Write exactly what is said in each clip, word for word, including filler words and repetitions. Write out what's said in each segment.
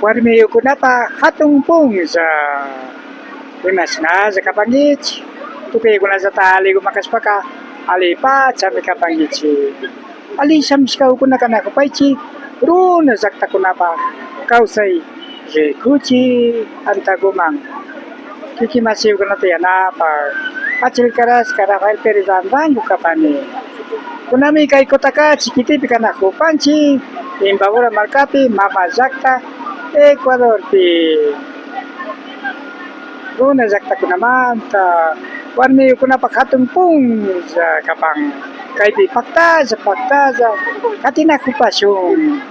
Warmiyukunapa hatun punlla. Imashinalla kapankichik? Tukuykunallata alliguman kashpaka allipachami kapankichik. Alli shamushkakuna kanakupaychik runa llaktakunapa kawsay rikuchik antakuman. Kikin mashikunata yanapak achilkarashka Rafael Pérez Anrango kapani. Kunami kay Cotacachi kitipi kanakupanchik Imbabura markapi mama llakta Ecuadorpi. Runa llaktakunamanta warmiyukunapak hatun punlla kapan. Kaypi paktalla paktalla katinakupashun.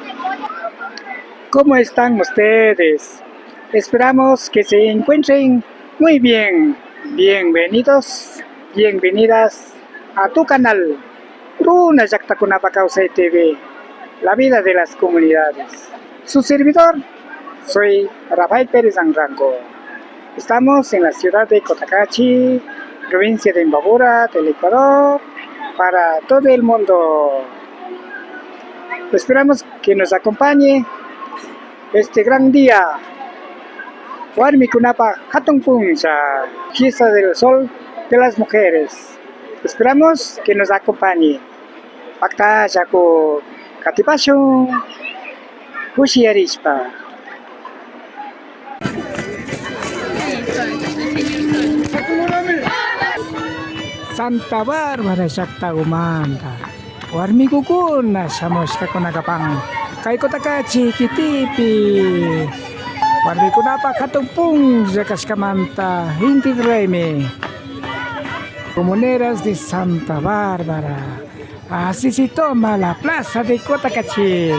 ¿Cómo están ustedes? Esperamos que se encuentren muy bien. Bienvenidos, bienvenidas a tu canal Runa Llaktakunapa Kawsay T V, la vida de las comunidades. Su servidor, soy Rafael Pérez Anrango. Estamos en la ciudad de Cotacachi, provincia de Imbabura, del Ecuador, para todo el mundo. Esperamos que nos acompañe este gran día. Warmikunapa hatun punlla, fiesta del sol de las mujeres. Esperamos que nos acompañe. Paktalla katipashun kushiyarishpa. Santa Bárbara llaktakumanta warmikukuna shamushkakuna kapan. Kay Cotacachi kitipi warmikunapa hatun punlla kashkamanta inti raymi. Comuneras de Santa Bárbara. Así se toma la plaza de Cotacachi.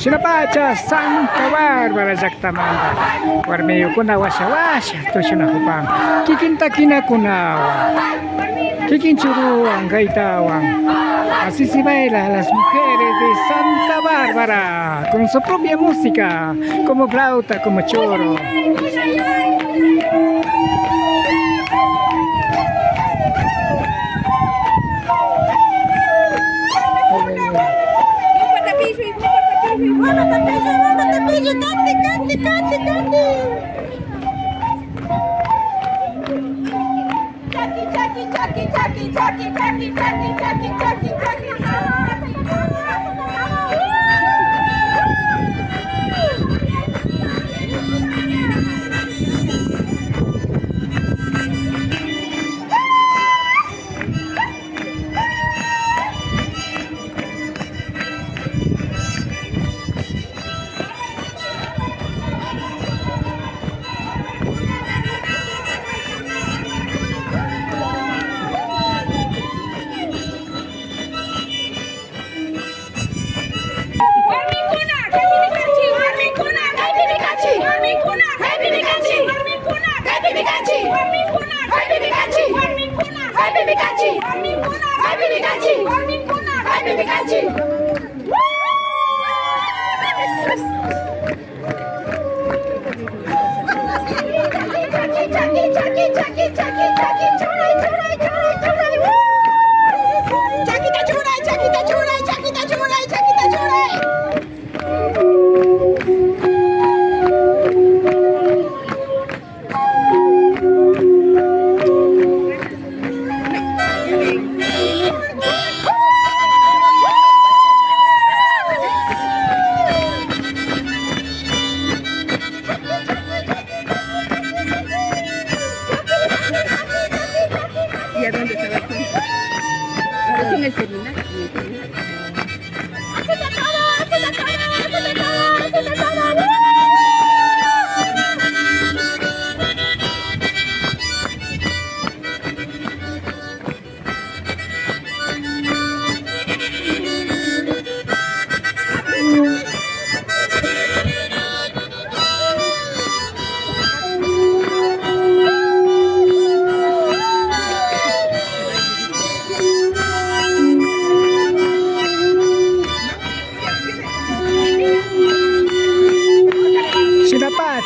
Shinapacha Santa Bárbara llaktamanta warmiyukuna washa washa tushunakupan kikin takinakunawan, kikin churuwan, gaitawan. Así se baila a las mujeres de Santa Bárbara con su propia música, como flauta, como choro.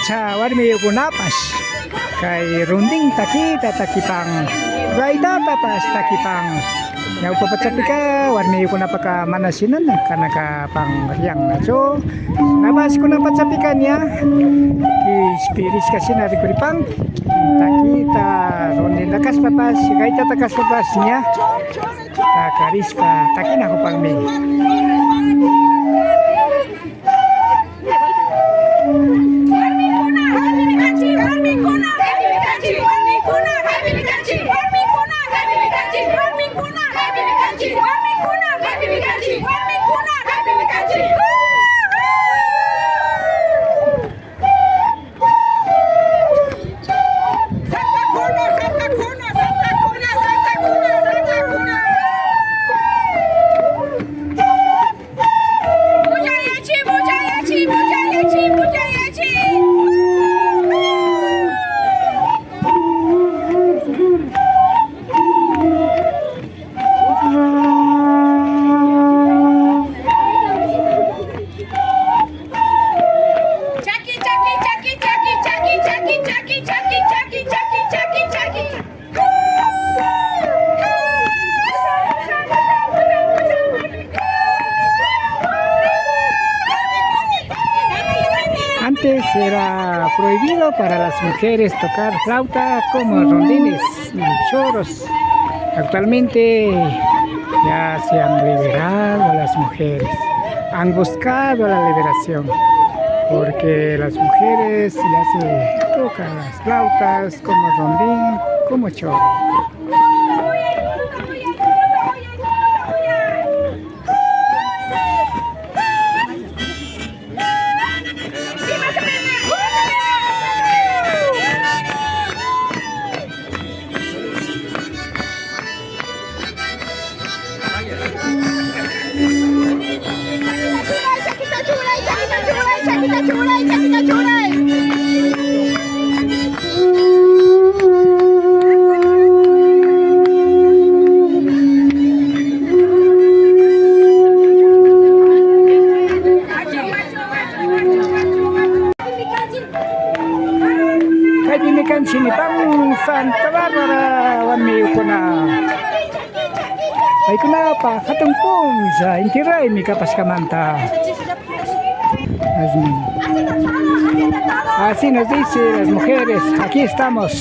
Cha warmiyukunapash kay rondín takita takipan, gaitatapash takipan. Ñawpa pachapika warmiyukunapaka mana shinana kanakapan riyannachu. Napash kunan pachapika ña kishpirishka shina rikuripan. Takita rondinta kashpapash, gaitata kashpapash ña takarishpa takinakupanmi. Antes era prohibido para las mujeres tocar flauta como rondines y choros. Actualmente ya se han liberado las mujeres, han buscado la liberación, porque las mujeres ya se tocan las flautas como rondín, como choro. Kaypimi kanchik nipan Santa Bárbara warmikuna. Paykunapa hatun punlla Inti Raymi kapashkamanta. Así, así nos dice las mujeres, aquí estamos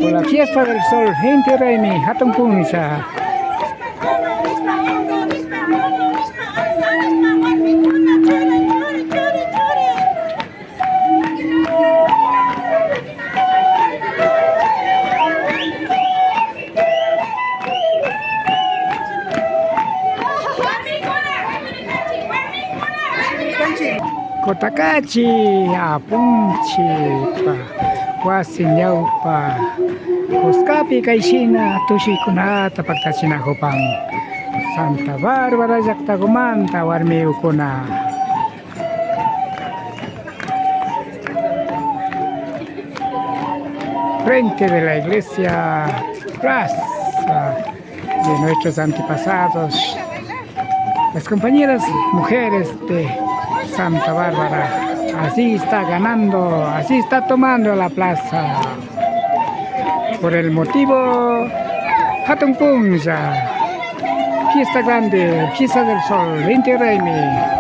por la fiesta del sol, Inti Raymi hatun punlla. Kutakachi apunchikpa wasi ñawpa kuskapi kayshina tushuykunata paktachinakupan Santa Bárbara llaktakumanta warmikuna. Frente de la iglesia, plaza de nuestros antepasados, las compañeras mujeres de Santa Bárbara. Así está ganando, así está tomando la plaza. Por el motivo, hatun punlla, fiesta grande, fiesta del sol, Inti Raymi.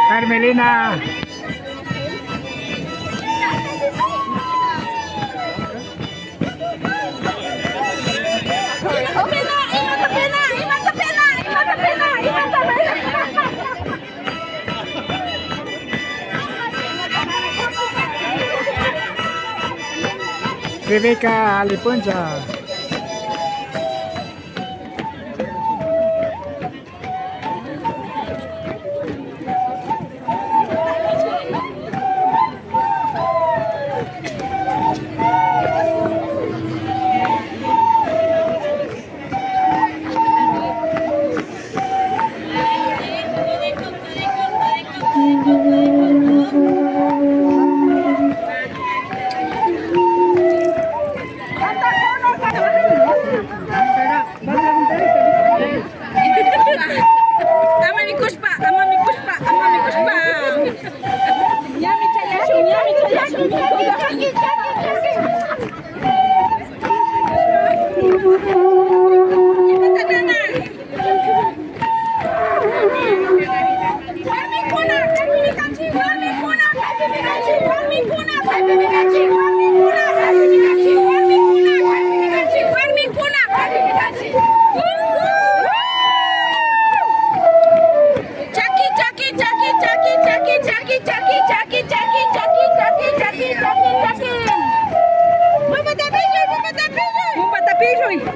Carmelina. Rebeca, alli puncha. Ama mikushpa, ama mikushpa, ama mikushpa. Ñami chayashun, ñami chayashun. Warmikuna, kaypimi kanchik, warmikuna, kaypimi kanchik, warmikuna, kaypimi kanchik, warmikuna, kaypimi kanchik, warmikuna, kaypimi kanchik, warmikuna, kaypimi kanchik. Chaki, chaki, chaki. Pumpata pilluy, pumpata pilluy. Pumpata pilluy.